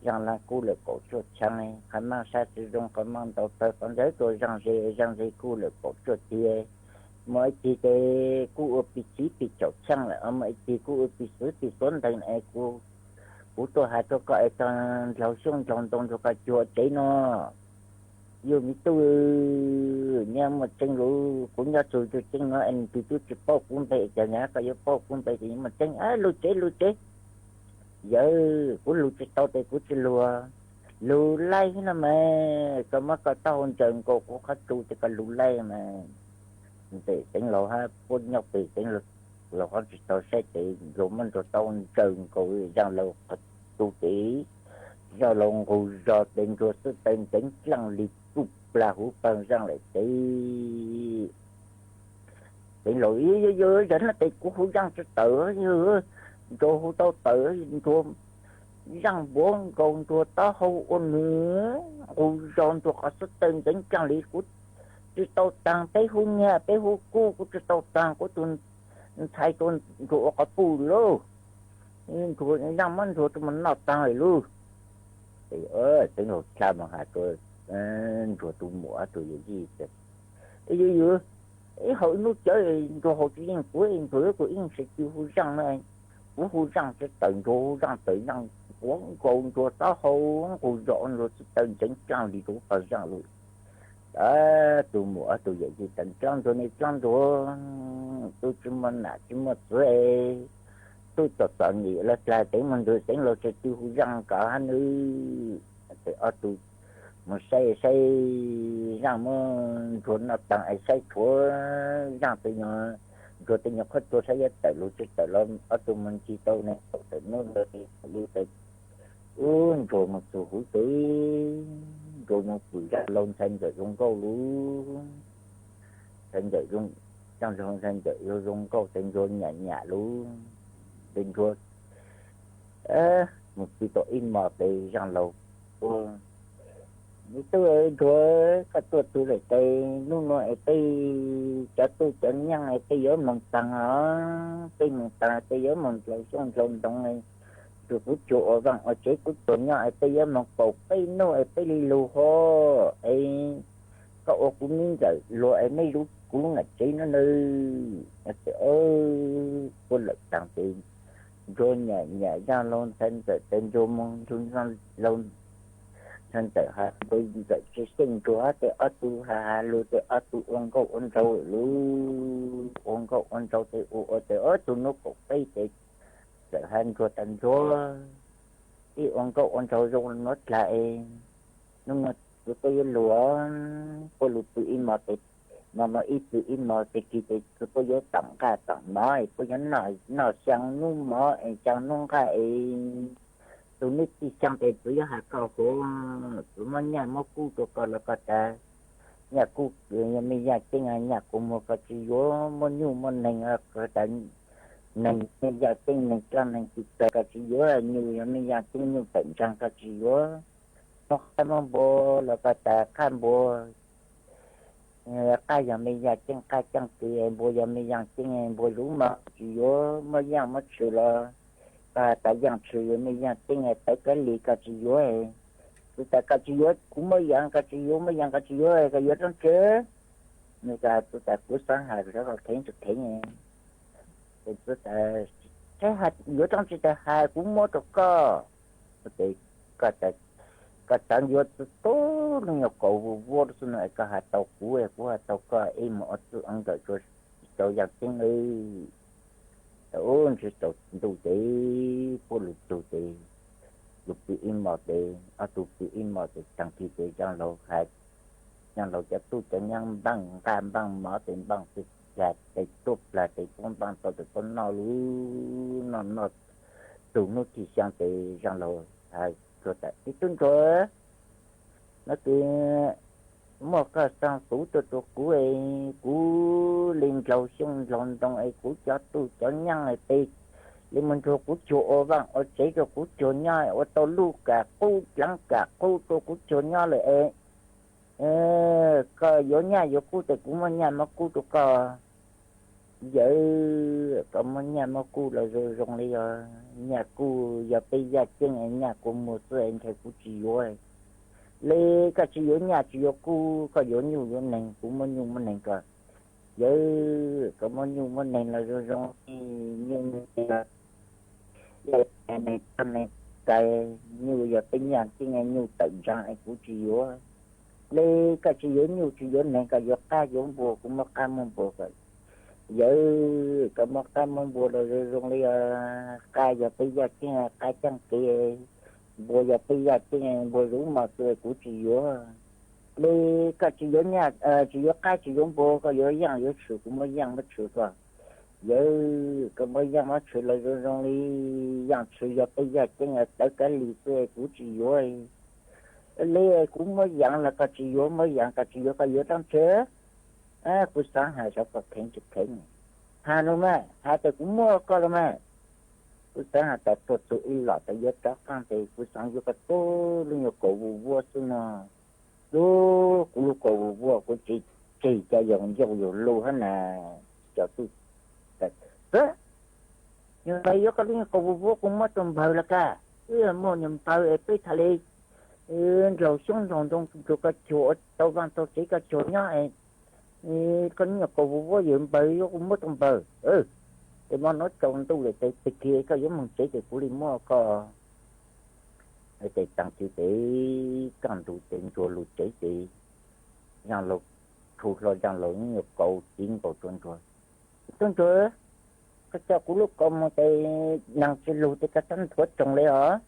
Zaaj Laug kuj lawm kaum cuaj xyaa, qhov maaj sab tsi zoo, qhov maaj ntau tawv qhov ntawv rua Zaaj Ze, Zaaj Ze kuj lawm kaum cuaj tiag. Muaj ib tug tes kuj ua pis txiv pis caum xyaa lawm, muaj ib tug kuj ua pis xuv pis xuav nteeg es kuv tuaj has rua koj es tog ndlaug xyoob ndlaug ntoo rua koj cuag tsev no. Yog me tub, nyob muaj tseeb lug, kuv nyob txug tug tseeb no es nws tug tub tsi paub kuv npe es caag na, koj yuav paub kuv npe tes muaj tseeb, lug tsev lug tsev. Yawg, kuv lug tsi tau tes kuv tsi lug, lug laij no mas koj muab koj taub hau ntsaws nkaus kuv qhov tsu tes koj lug laij mas. Tes Xeev Laug hab puab nyob pem Xeev Laug qhov tsi tau saib tes ntsuag muab ntsuag taub hau ntsaws nkaus Zaaj Laug qhov tsu tes Zaaj Laug nqug zog tes ntsuag xwb taw ntxeev dlaaj li kuj plag huv pawg Zaaj lawm tes Xeev Laug, yog yog yog no tes kuv hu Zaaj tsi tawm, yog ntsuag hu tau tawm, ntsuag Zaaj npuav nkaus ntsuag taub hau ua nws nqug zog ntsuag qhov xwb taw ntxeev dlaaj li kuv tsi tau taag, peb hu nyag peb hu kub kuv tsi tau taag kuv tug ntxhais rua ntsuag ua qhov puj lauj. Ntsuag Zaaj muab ntsuag rua moog noj taag lawm lauj. Tes Xeev Laug dlha moog has rua ntsuag tug muam ob tug yawm yij tas, yog yog ib haus ib nub cawv ntsuag haus tsi yeej kuv, ntsuag yuav kuv ib sim twg hu Zaaj na. Kuv hu Zaaj tsi tawm ntsuag hu Zaaj tawm, Zaaj npuav nkaus ntsuag taub hau nqug zog ntsuag xwb taw ntxeev dlaaj li rua pawg Zaaj lawm. Tug muam ob tug yawm yij tas, dlaab ntsuag ne dlaab ntsuag, tub tsi muaj nam tsi muaj txwv, tub txom txom nyem lawm dlaag tes muaj ntsuag Xeev Laug tsi tw hu Zaaj kov hab nawb. Tes ob tug mus saib saib Zaaj muab ntsuag noj taag es saib tshuav Zaaj tej nyuag, ntsuag tej nyuag qhuab tsua saib yuav tawm lug tsi tawm los ob tug mus ncig tau ne tawm nub ntawd lub tes ub ntsuag mus txug huv tes ntsuag mus pum Zaaj Laug ntxhais ntxawm zoo nkauj lug. Ntxhais ntxawm zoo, Zaaj Laug ntxhais ntxawm zoo nkauj tes ntsuag nyam nyam lug. Tes ntsuag mus txug tau ib mos tes Zaaj Laug ua Ib tug Ntsuag, koj tuaj txug lawm ces hnub no es peb cov tub cov nyaab es peb yuav moog taag os, peb moog taag peb yuav moog ntaus xyoob ntaus ntoo, tug kuv cuag ua vaaj ua tsev kuv cuag nyob es peb yuav moog paum peb nub es peb li lug hov es koj ua kuv mib ntxawm luag es meb lub kuv nam tsev no nawb. Puab lawm taag ces Ntsuag nyam nyam Zaaj Laug ntxhais ntxawm tes Ntsuag moog, Ntsuag Zaaj Laug ntxhais ntxawm has Ntsuag ntxawm tsi xyeej Ntsuag hab tes ob tug has has lug tes ob tug ua nkauj ua nraug lug, ua nkauj ua nraug tes ua ua tes ob tug nub kaum peb tes txawm has Ntsuag tas Ntsuag, ib ua nkauj ua nraug zoo nuav dlaag es nub no txug puab yuav lug, puab lug pw ib mos tes, mos mos ib pw ib mos tes kis tes txug puab yuav toom nqaj toom mov es puab yuav noj xyaa nub mov es xyaa nub nqaj es tug nub txij xyaa tes txug yuav has koj huv, txug muab nyaj muab kub rua koj los koj tas nyaj kub, yog mej yaaj ceeb nyaj kub muag koj tsi yuav, muab nyuj muab neeg, tas neeg mej yaaj ceeb neeg dlaab neeg txwv txawg koj tsi yuav, nyuj yog mej yaaj ceeb nyuj tawm ntsaag koj tsi yuav, muab qab muab npua los koj tas qab npua, qab yog mej yaaj ceeb qab caaj kis, npua yog mej yaaj ceeb npua zuv mog koj tsi yuav, muab yaaj muab tshwm los koj tas yaaj tshwm yog mej yaaj ceeb tawv kab li koj tsi yuav. Txug tas koj tsi yuav kuv muab yaaj, koj tsi yuav muab yaaj koj tsi yuav, koj yuav roob tsi? Nws tas txug tas kuv xaav has sawv kheev tsi kheev, txug tas yuav roob tsi tas has kuv muab rua koj. Koj xaav yuav txug tub lub nyuag kaus vuag vuab xwb no es koj has tau kuv, kuv has tau koj, ib mus ua txuj nkawm rua tau yaaj ceeb. Ub, ntsis tsaus ntuj ces puab lug txug ces lug pw ib mos ces ob tug pw ib mos ces taag kis ces Zaaj Laug has, Zaaj Laug cov tub cov nyaab npaaj nqaj npaaj mov tes npaaj txug plag tes tuab plag tes puab npaaj tau tes puab noj lug noj noj txug nub txij xyaa tes Zaaj Laug has Ntsuag tas ib tub Ntsuag, no tes muaj koj xaa xuv tuaj rua kuv, kuv li ntaus xyoob ntaus ntoo es kuv cov tub cov nyaab tes li moog nrug kuv cuag ua vaaj ua tsev rua kuv cuag nyob, ua tau luj kam qub dlaav kam qub rua kuv cuag nyob lawm es koj yuav nyaj yuav kub tes kuv muab nyaj muab kub rua koj. Yawg, koj muab nyaj muab kub los zoo zoo li os. Nyaj kub yog peb yaj ceeb, nyaj kub muag xwb es ntshai kuv tsis yuav li. Koj tsis yuav nyaj tsis yuav kub, koj yuav nyuj yuav neeg, kuv muab nyuj muab neeg koj. Yawg, koj muab nyuj muab neeg los zoo zoo li, nyuj neeg, neeg txaj neeg tais, nyuj yog peb yaj ceeb, nyuj tawm ntsaag es kuv tsis yuav li. Koj tsis yuav nyuj tsis yuav neeg, koj yuav qab yuav npua, kuv muab qab muab npua koj. Yawg, koj muab qab muab npua los zoo zoo li os. Qab yog peb yaj ceeb, qab caaj kev, npua yog peb yaj ceeb, npua zuv mos xwb kuv tsis yuav li. Koj tsis yuav nyaj, tsis yuav qab tsis yuav npua, koj yuav yaaj yuav tshwm, kuv muab yaaj muab tshwm koj. Yawg, koj muab yaaj muab tshwm los zoo zoo li. Yaaj tshwm yog peb yaj ceeb, tawv kab li xwb kuv tsis yuav li. Kuv muab yaav los koj tsis yuav, muab yaav koj tsis yuav, koj yuav rab ntshe. Kuv xaav has sawv koj kheev tsis kheev. Has los mas, has tas kuv muab koj los mas. Kuv xaav has tas tuaj txug ib los tas yuav rov qaab tes kuv xaav yuav koj tub lub nyuag kaus vuag vuab xwb no. Lub, kuv lub kaus vuag vuab kuv tsis tseg cov yog ncauj yog lug hab na. Cov tub, nyuag npawg yuav koj lub nyuag kaus vuag vuab kuv muab rua npawg los kag. Wb yog muaj nyuag npawg es peb txhad le ntaus xyoob ntaus ntoo rua koj cuag ua tau vaaj tau tsev koj cuag nyob es koj lub nyuag kaus vuag vuab yog npawg yuav kuv muab rua npawg. Tes mo nuav tsaus ntuj lawm tes tag kis koj yuav moog tsev tes kuv li muab koj. Tes taag kis tes kaj ntug tes Ntsuag lug tsev tes Zaaj Laug, txhua hlo Zaaj Laug nyuag kaus txiv nkaus rua Ntsuag. Tub Ntsuag, koj coj kuv lub kaus moog tes naag tsis lug tes koj txhob nthuav tsoog li os.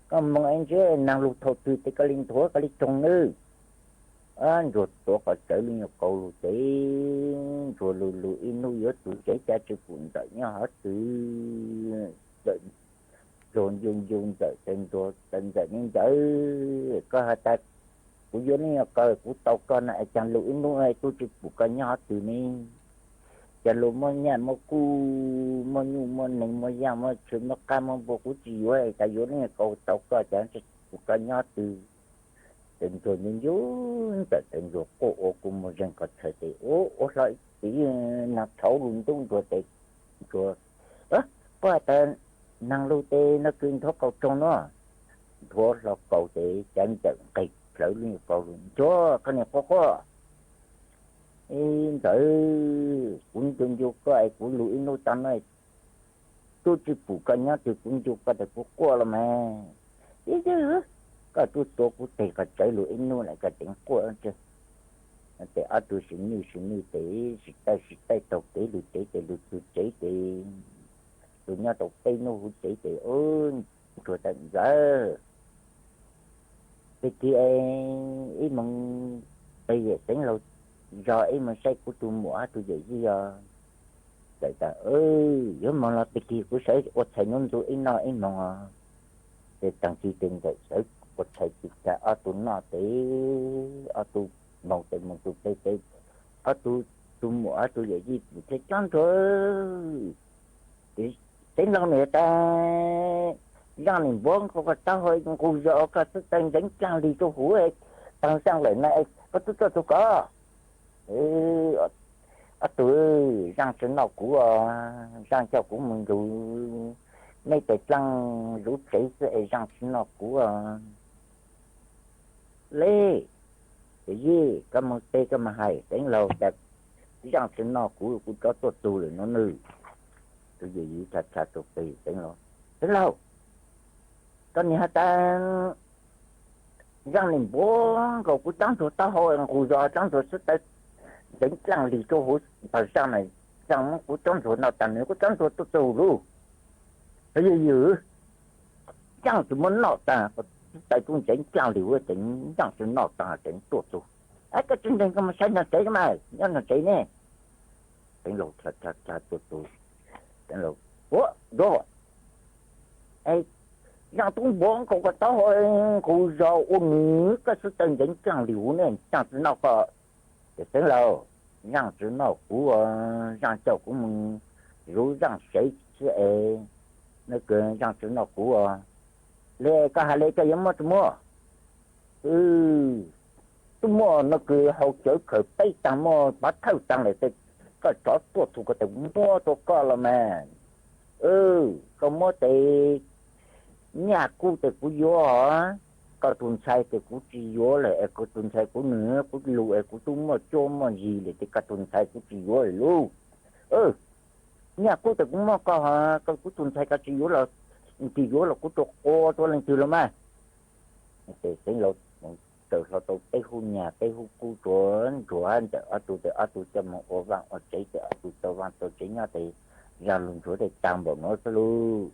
Koj moog es ntsia naag lug thaum twg tes koj li nthuav koj li tsoog nawb. Ntsuag tuav qhov tsawv lub nyuag kaus lug tes Ntsuag lug lug ib nub yuav txug tsev cas tsis pum Ntxawm nyob hov twg. Ntsuag ncu ncu Ntxawm tes Ntxawm, Ntxawm ne Ntxawm, koj has tas kuv yuav lub nyuag kaus kuv tau koj no es caag lug ib nub tub tsis pum koj nyob hov twg ne. Caag lug muab nyaj muab kub, muab nyuj muab neeg, muab yaaj muab tshwm, muab qab muab npua kuv tsis yuav, tas yuav lub nyuag kaus tau koj caag tsis pum koj nyob twg. Tes ntsuag ncu ncu, ntxawm tes ntsuag quaj ua kua muag zeeg qhov chaw tes ua ua hlo ib tis nag tshauv lug ntub ntsuag tes ntsuag, koj has tas nag lug tes no kws nthuav kaus tsaug no. Nthuav hlo kaus tes cav ntxawm nqeg plhawv lub nyuag kaus lug, ntsuag koj niam quaj quaj. Ib ntxawm, kuv ncu ncu koj es kuv lug ib hnub taag no, tub tsi pum koj nyob twg kuv ncu koj tes kuv quaj los mas. Ib yawg, koj tub tuav kuv teg qhov tsawv lug ib hnub lawm koj tseem quaj. Tes ob tug sis nwj sis nwj tes sis taij sis taij taug kev lug tsev tes lug txug tsev tes lug nyob tau peb hnub huv tsev tes ntsuag tas ntxawm, pig kig ib moog peg yawm Xeev Laug zog ib moog saib kuv tug muam hab tug yawm yij os. Ntxawm tas yuav moog los pig kig kuv sawv ua tshais nub ntxuv ib noj ib moog os. Tes taag kig tes ntxawm sawv ua tshais tes tag ob tug noj tes ob tug moog tes moog tug peg tes ob tug, tug muam hab tug yawm yij thiaj cob ntsuag. Xeev Laug nwg tas zaaj nim npuav nkaus koj taub hau nqus zog koj xwb taw ntxeev dlaag lig rua huv, taag zaaj lawm na, koj tub tuaj txug koj. Ob tug, zaaj tsi noj kuv os, zaaj coj kuv moog nrug meb tes dlaaj zuv tsev xwb es zaaj tsi noj kuv os. Le, yawm yij, koj moog teb koj moog hais Xeev Laug tas zaaj tsi noj kuv, kuv rov tuaj txug lawm no nawb. Tus yawm yij tha tha tus peg Xeev Laug, Xeev Laug, koj nim has tas zaaj nim npuav nkaus kuv cob ntsuag taub hau nqus zog cob ntsuag xwb taw ntxeev dlaaj lig rua huv, taag zaaj na, zaaj muab kuv cob ntsuag noj taag nwg kuv cob ntsuag tuaj txug lug. Yawm yij, zaaj tsi muab noj taag, xwb taw tub ntxeev dlaaj lig huv tes zaaj tsi noj taag tes tuaj txug. Koj tsi ntseeg koj moog saib noog tsev mas, nyob noog tsev ne. Xeev Laug tha tha tus, Xeev Laug, ua, zaaj tub npuav nkaus koj taub hau nqus zog ua nwg koj xwb taw ntxeev dlaaj lig huv ne, zaaj tsi noj koj. Ces Xeev Laug, zaaj tsi noj kuv, zaaj coj kuv moog zuv zaaj sev xwb es, no kws zaaj tsi noj kuv. Le koj has le koj yuav muab tsi muab? Tub muaj no kws haus cawv khaws peb taag muaj pov thawj taag lawm tes koj rov tuaj txug ko tes muab rua koj los mas. Koj muab tes nyaj kub tes kuv yuav, koj tug ntxhais tes kuv tsi yuav lawm es koj tug ntxhais kuv nwg kuv lug es kuv tub muaj cuab muaj yig lawm tes koj tug ntxhais kuv tsi yuav lawm lauj. Nyaj kub tes kuv muab koj, koj kuv tug ntxhais koj tsi yuav los, tsi yuav los kuv rua qua rua leej twg los mas. Ces Xeev Laug txawm hlo tau peb hub nyaj peb hub kub rua ntsuag ntawm ob tug tes ob tug coj moog ua vaaj ua tsev tes ob tug tau vaaj tau tsev nyob tes zaj lug ntsuag tes taag npaum nuav xwb lauj.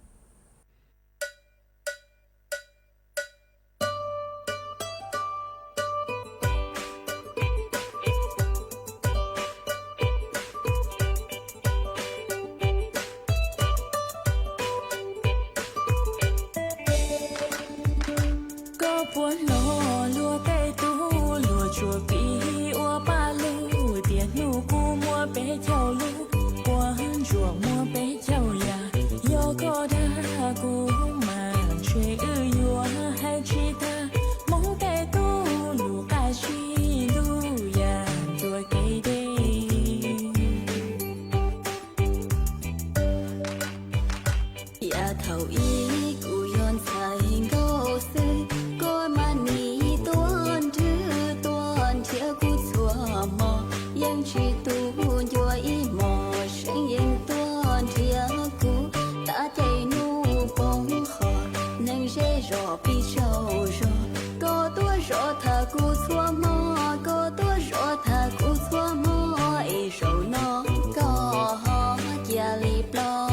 Koj puas hlub luag tej tub luag tsuas piv ua paj lug tias hnub kuv muaj peb caug lub, quas ntsuag muaj peb caug yam, yog koj dag kuv mas ntshe wb yuav hais tsis tag, Hmoob tej tub lug qab zib lub yam tuam kev deb. Yav thaum ub kuv yog ntxhais nkauj xwb, koj mas nim tuaj nrwb tuaj nrhiav kuv txhua hmo, yeej tsis tu ncua ib hmos seev yeej tuaj nrhiav kuv, tav caij nub poob qho neeg zej zos pib tsaug zog, koj tuaj zov tham kuv txhua hmo, koj tuaj zov tham kuv txhua hmo, es zaum no koj ho cia li ploj.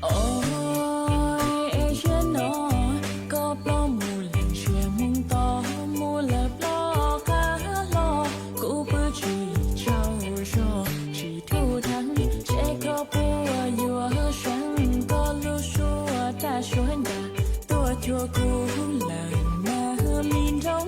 Ov, es ziag no koj ploj mus leej sia moog tod, mus lawm ploj qab hlo, kuv pw tsis tsaug zog tsis thub thaag, ntshe koj puas yuav seev koj lub suab tag suab ncaj, tuaj cuag kuv lawm mas li nraug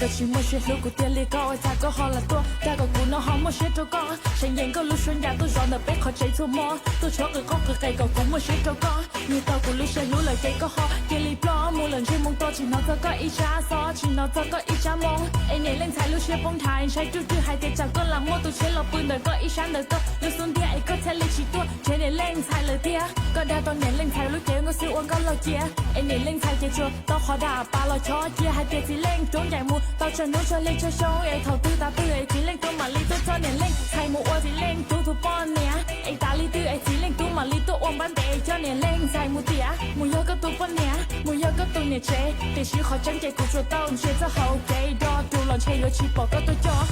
Tsis muaj siab hlub kuv thiaj li koj ua cas koj ho los tuaj dag kom kuv no ho muaj siab rau koj. Seev yees koj lub suab ncas tuaj zov ntawm peb qhov tsev txhua hmo, tuaj tshuab qw qoj qw qes kom kuv muaj siab rau koj. Nws tau kuv lub siab hlub lawm ces koj ho cia li ploj mus lawm ntsej muag to, tsis hnov txog koj ib sab xov, tsis hnov txog koj ib sab moo. Es niam leej ntxhais lub siab poob nthav, ntshai ruj rwg hais tias tsam koj lam muaj tus tshiab los pw ntawm koj ib sab ntawm koj lub xub ntiag es koj thiaj li tsis tuaj nrhiav niam leej ntxhais lawm thiab. Koj dag tau niam leej ntxhais lub cev nkauj xwb ua nkauj laug cia, es niam leej ntxhais ces tsuas tau qhov dag pas los chob cia hais tias txiv leej rov ncaim mus tau tsawg hnub tsawg hli tsawg xyoo es thaum twg tas twg es txiv leej tub mam li tuaj coj niam leej ntxhais mus ua txiv leej tub tus poj niam. Es tas li twg es txiv leej tub mam li tuaj ua npab ntev coj niam leej ntxhais mus tiam, mus yog koj tus poj niam, mus yog koj tus niam tsev. Tiam sis qhov tseeb ces kuv tsuas tau ntsia txoj hauv kev do tus los ntshe yuav tsis pom koj tuaj coj.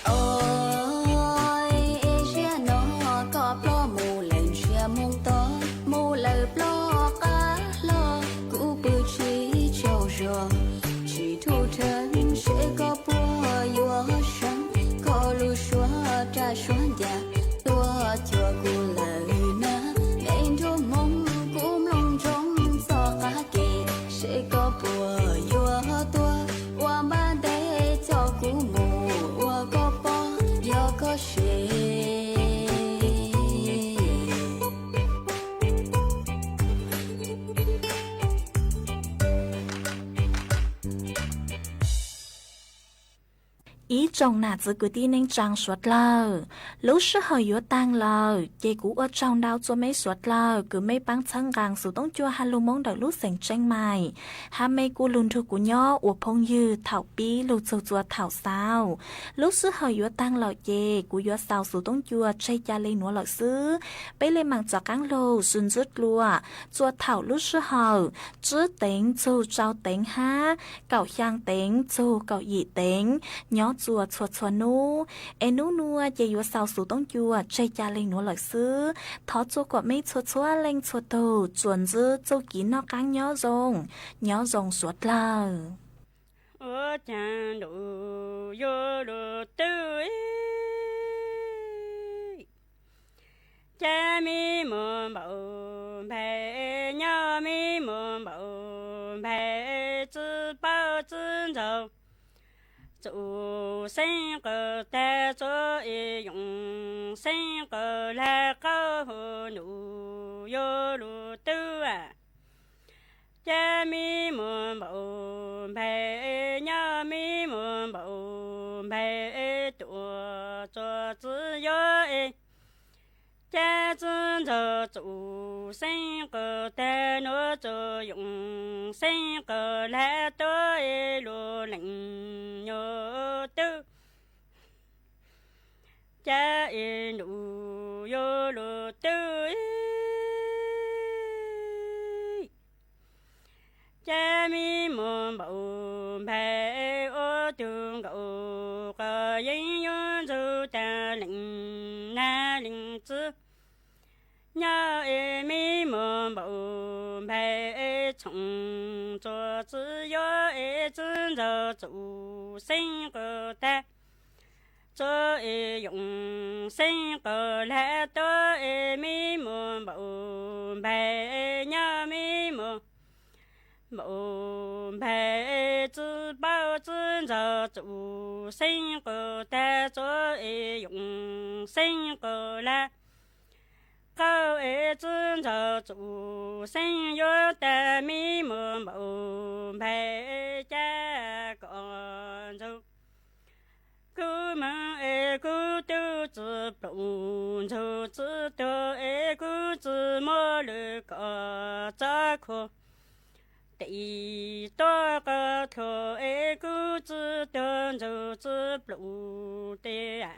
Ov, ziag no koj ploj mus lawm ntsej muag to, mus lawm ploj qab hlo, kuv pw tsis tsaug zog, tsis thub thawj seb koj puas yuav seev koj lub suab raj suab ncas tuaj cuag kuv lawm na. Me nraug Hmoob kuv mloog ntsoov txoj qab ke, seb koj puas yuav tuaj ua npab ntev coj kuv mus ua koj poj yog koj sev. Ib tsoom nam txiv kwv tij neej tsaa suav dlawg, lub sij hawm yuav taag lawm ces kuv ua tsaug ntau rua mej suav dlawg kws mej paab txhawb nqaa Xov Tooj Cua ha lug Moob ntawm lub xeev Tseeb Mais, hab mej kuj lug nrug kuv nyob ua phooj ywg thaum pib lug txug rua thaum xaus. Lub sij hawm yuav taag lawm ces kuv yuav xaus Xov Tooj Cua tseg ca le nuav lawm xwb. Peb le maam rov qaab lug sib ntsib dlua rua thaum lub sij hawm tsib teev txug rau teev hab kaum xyaa teev txug kaum yim teev nyob rua txhua txhua nub. Es nub nua ces yuav xaus Xov Tooj Cua tseg ca le nuav lawm xwb. Thov rua kuas mej txhua txhua leej txhua tug tsuas ntsib txuj kev noj qaab nyob zoo, nyob zoo suav dlawg. Ua caag ntuj yuav lug twb, ca mi muaj npaum npaim, nyob mi muaj npaum npaim, tsi paub tsi ntsaug, txuj xeeb qw tag tsuav ib yoog xeeb qw lag qaub hu ntuj yuav lug twb. Ca mi muaj npaum npaim, nyob mi muaj npaum npaim, tuaj tsuav tsi yuav, ca tsi ntsaug, txuj xeeb qw tag nuav tsuas yoog xeeb qw lag tuav, lug leej nyuas twb, ca ib ntuj yuav lug twb. Ca mi muaj npaum npaim, ua tug nkaus qhov yeeb yuav ntsug taag leej nag leej txwv. Nyob ib mi muaj npaum npaim, txhoov tsuav tsi yuav, tsi ntsaug, txuj xeeb qw tag tsuav ib yoog xeeb qw lag tuav, mi muaj npaum npaim, nyob mi muaj npaum npaim, tsi paub tsi ntsaug, txuj xeeb qw tag tsuav ib yoog xeeb qw lag qaub, tsi ntsaug, txuj xeeb yuav tag, mi muaj npaum npaim, ca kom ntsoog. Kuv moog es kuv tub tsi ploom, ntsoog tsi tuag es kuv tsi muaj lwm kom txob khuam tim tuab qhov dlua, es kuv tsi tuag ntsoog tsi ploom tim.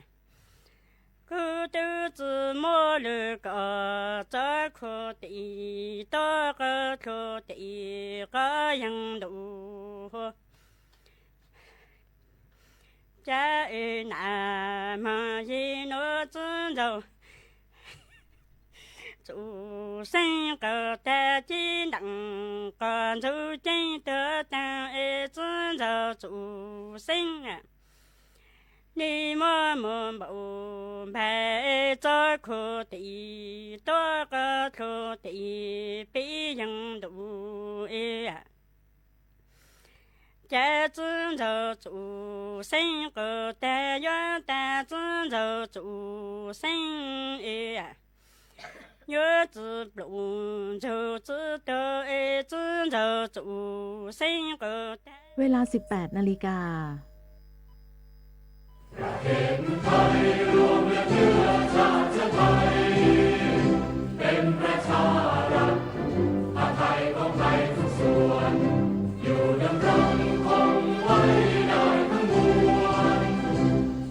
Kuv tub tsi muaj lwm kom txob khuam tim tuab qhov dlua tim qhov yeeb ntuj huv. Ca ib nam moog yig nuav tsi ntsaug, Txum Xeeb qw tag cib ntees qhov ntxuj ceeb tuag taag es txiv ntxawg Txum Xeeb nim muaj muag npaum npaig txog khuv tim tuaj qhov khuv tim pib yeeg ntuj es Cas txiv ntxawg Txum Xeeb qw tag yuav tag txiv ntxawg Txum Xeeb es yuav txiv ploom ntsug txiv tuag es txiv ntxawg Txum Xeeb qw tag เวลา สิบแปด นาฬิกา เป็นประชารัฐ ผัดไทยของไทยทุกส่วน อยู่ดำรงคงไว้ได้ทั้งมวล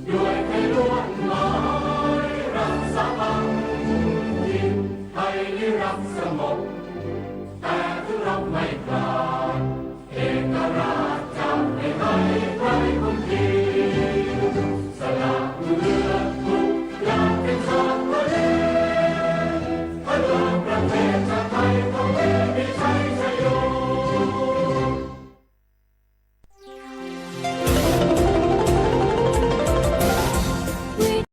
ด้วยไทยล้วนหมายรักษาพักพิง ไทยนิรักสงบ แต่ถึงรบไม่กล้า